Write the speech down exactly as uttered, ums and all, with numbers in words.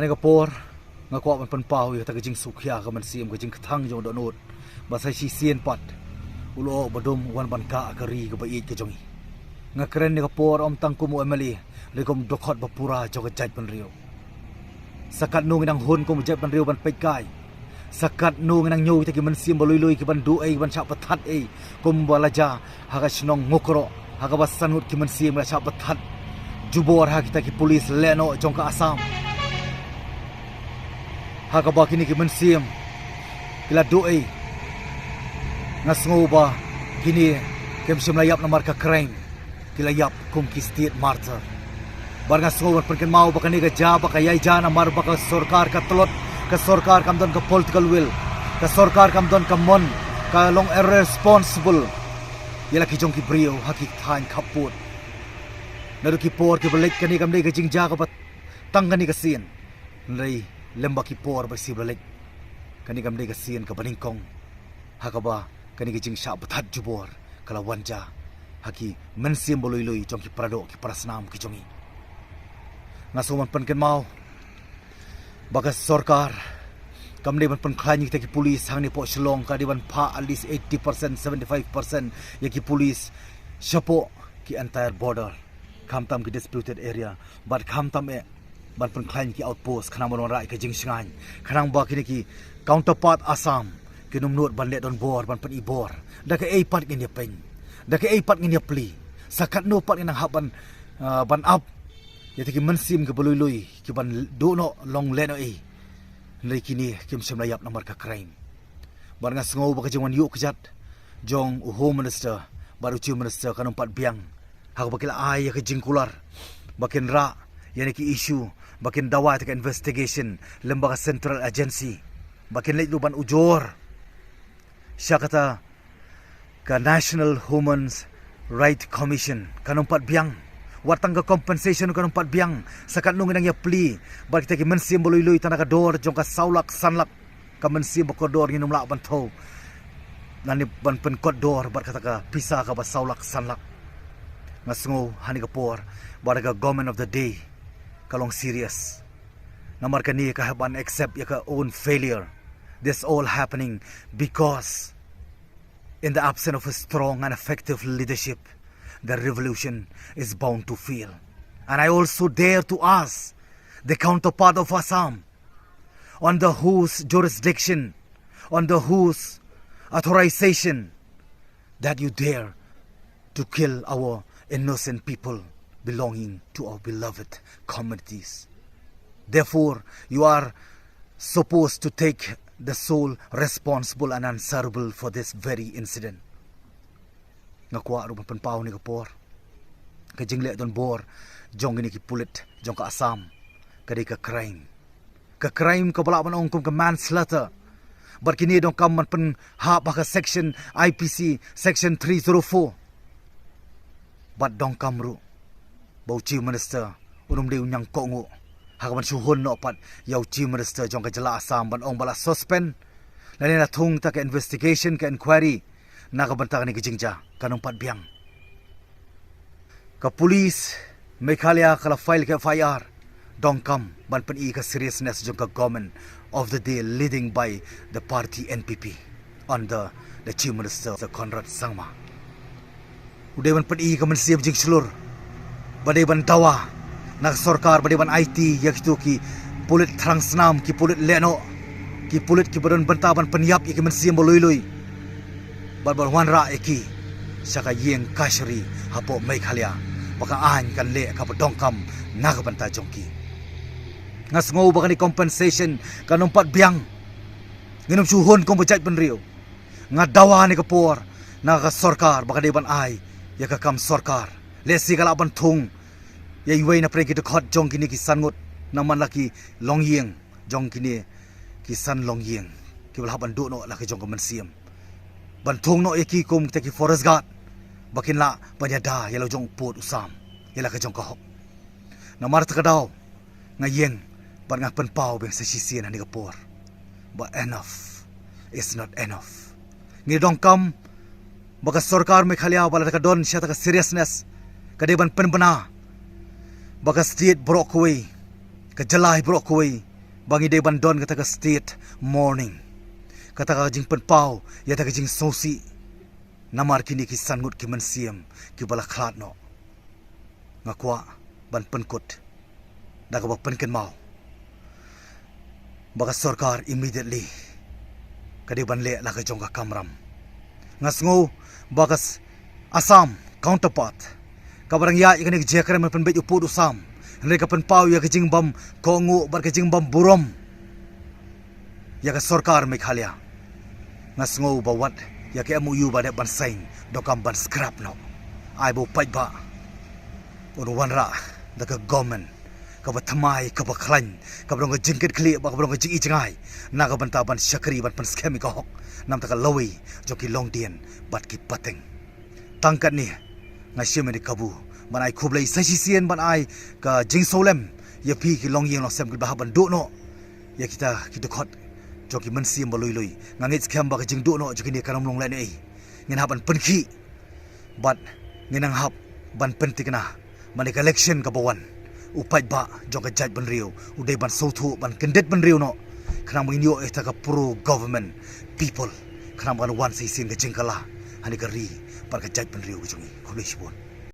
Kane ka por nga kwah ban pynpaw ïa kata ka jingsngewkhia, ka mynsiem, ka jingkthang jong u dohnud ba sa shisien pat u lyoh ba dum u wan ban kah ka ri kaba ïeit ka jong ngi. Nga kren ïa ka por ym tang kum u M L A, hynrei kum u dkhot ba pura jong ka jaitbynriew. Sa katno ngi nang hun kum u jaitbynriew ban peitkai? Sa katno ngi nang ñiew kita ki mynsiem ba lui lui, ki ban duh ei, ki ban shah pynthat ei, kumba la jia ha ka shnong Mukroh, ha kaba san ngut ki mynsiem la shah pynthat jubor ha kita ki pulit lehnoh jong ka Assam? Ha kaba kine ki mynsiem ki la duh ei, nga sngew ba kine kim shym la ïap namar ka crime, ki la ïap kum ki state martyr. Bad nga sngew ban pynkynmaw ba kane ka jia, ba ka ïai jia namar ba ka sorkar ka tlot, ka sorkar kam don ka political will, ka sorkar kam don ka mon, ka long irresponsible ïa la ki jong ki briew ha ki thaiñ khappud. Naduh ki por kiba leit kane kam dei ka jingjia kaba tang kane ka sien. Hynrei lem bad ki por ba shu ba la leit, kane kam dei ka sien kaba nyngkong ha kaba kane ka jingshah pynthat jubor ka la wan jia ha ki mynsiem ba lui lui jong ki paradoh, ki parasnam ki jong ngi. Nga sngew ban pynkynmaw ba ka sorkar kam dei ban pynkhlaiñ ïa kita ki pulit hangne hapoh Shillong, ka dei ban phah at least eighty percent, seventy-five percent ïa ki pulit shapoh ki entire border, khamtam ki disputed area, bad khamtam eh ban pynkhlaiñ ki outpost khnang ban wanrah ïa ka jingshngaiñ, khnang ba kine ki counterpart Assam kin ym nud ban leh donbor, ban pyni bor. Da kaei pat ngin ïa pyn, da kaei pat ngin ïa plie, sa katno pat ngin nang hap ban, ah, ban ap ïa kita ki mynsiem kiba lui lui, ki ban duh noh long lehnoh ei, hynrei kine kim shym la ïap namar ka crime. Bad nga sngew ba ka jingwan ïuh kjat jong u Home Minister bad u Chief Minister kan ym pat biang ha kaba ki la ai ïa ka jingkular ba kin rah ïa kine ki issue, ba kin dawa ïa ka investigation lem bad ka central agency, ba kin leit ruh ban ujor sha kata ka National Human Rights Commission. Kan ym pat biang. Wat tang ka compensation kan ym pat biang. Sa katno ngi nang ïa plie bad kita ki mynsiem ba lui lui, tang da ka dor jong ka saw lak san lak ka mynsiem ba kordor ngin ym lah ban thew lane ban pynkordor bad kata ka pisa kaba saw lak san lak. Nga sngew ha kane ka por ba da ka government of the day ka long serious. Namar kane ka hap ban accept ïa ka own failure. This all happening because in the absence of a strong and effective leadership, the revolution is bound to fail. And I also dare to ask the counterpart of Assam, on the whose jurisdiction, on the whose authorization that you dare to kill our innocent people belonging to our beloved communities. Therefore, you are supposed to take the sole responsible and answerable for this very incident. Nga kwah ruh ban pynpaw ha kane ka por, ka jingleh donbor jong kine ki pulit jong ka Assam ka dei ka crime. Ka crime kaba lah ban ong kum ka manslaughter. Bad kine donkam ban pynhap ha ka section I P C, section three zero four. Bad donkam ruh ba u Chief Minister un ym dei u ñiangkohnguh ha kaban shu hun noh pat ïa u Chief Minister jong ka jylla Assam ban ong ba la suspend lane la thung ïa ka investigation, ka inquiry na ka bynta kane ka jingjia. Kan ym pat biang. Ka police Meghalaya ka la file ka F I R donkam ban pyni ka seriousness jong ka government of the day leading by the party N P P under the Chief Minister Conrad Sangma. U dei ban pyni ka mynsiem jingshlur, ba dei ban dawa na ka sorkar, ba dei ban aiti ïa kito ki pulit thrang snam, ki pulit lehnoh, ki pulit kiba don bynta ban pynïap ïa ki mynsiem ba lui lui, bad ban wanrah ïa ki sha ka ïing kashari hapoh Meghalaya, ba ka aiñ kan leh kaba donkam na ka bynta jong ki. Nga sngew ba kane compensation kan ym pat biang. Ngin ym shu hun kum ba jaitbynriew. Nga dawa ha kane ka por na ka sorkar ba ka dei ban ai ïa ka kam sorkar. Lehse ka lah ban thung ïa iwei na pdeng ki dkhot jong kine ki san ngut, namar la ki longïing jong kine ki san longïing kiba la hap ban duh noh la ka jong ka mynsiem, ban thung noh ïa ki kum kita ki forest guard, ba kin lah ban ïada ïa la jong u pud u sam, ïa la ka jong ka hok. Namar kata ka daw nga ïeng bad nga pynpaw biang sa shisien ha kane ka por ba enough is not enough. Ngi donkam ba ka sorkar Meghalaya ba lada ka don shata ka seriousness, ka dei ban pynbna ba ka state baroh kawei, ka jylla hi baroh kawei, ba ngi dei ban don kata ka state mourning, kata ka jingpynpaw ïa kata ka jingsngewsih namar kine ki san ngut ki mynsiem kiba la khlad noh. Nga kwah ban pynkut da kaba pynkynmaw ba ka sorkar immediately ka dei ban leh la ka jong ka kamram. Nga sngew ba ka Assam counterpart kaba dang ïaid ïa kane ka jingkren ban pynbeit u pud u sam, hynrei ka pynpaw ïa ka jingbym kohnguh bad ka jingbym burom ïa ka sorkar Meghalaya. Nga sngew ba wat ïa ka M O U ba dep ban sign donkam ban scrap noh. Ai ba u paidbah un wanrah da ka government kaba thymmai, kaba khlaiñ, kaba don ka jingkitkhlieh bad kaba don ka jingïeit jngai na ka bynta ban shakri, ban pynskhem ïa ka hok namar ka lawei jong ki longdien bad ki pateng. Tang katne nga shim ïa ka kabu ban ai khublei sa shisien, ban ai ka jingsngewlem ïa phi ki longïing longsem kiba hap ban duh noh ïa kita ki dkhot jong ki mynsiem ba lui lui. Nga ngeit skhem ba ka jingduh noh jong kine kan ym long lehnohei. Ngin hap ban pynkhih bad ngin nang hap ban pynthikna. Mane ka election kaba wan, u paidbah jong ka jaitbynriew u dei ban sngewthuh, ban kyndit bynriew noh, khnang ba ngin ïoh ïa ka pro government people, khnang ba kan wan sa shisien ka jingkylla ha kane ka ri bad ka jaitbynriew ka jong ngi. Khublei shibun.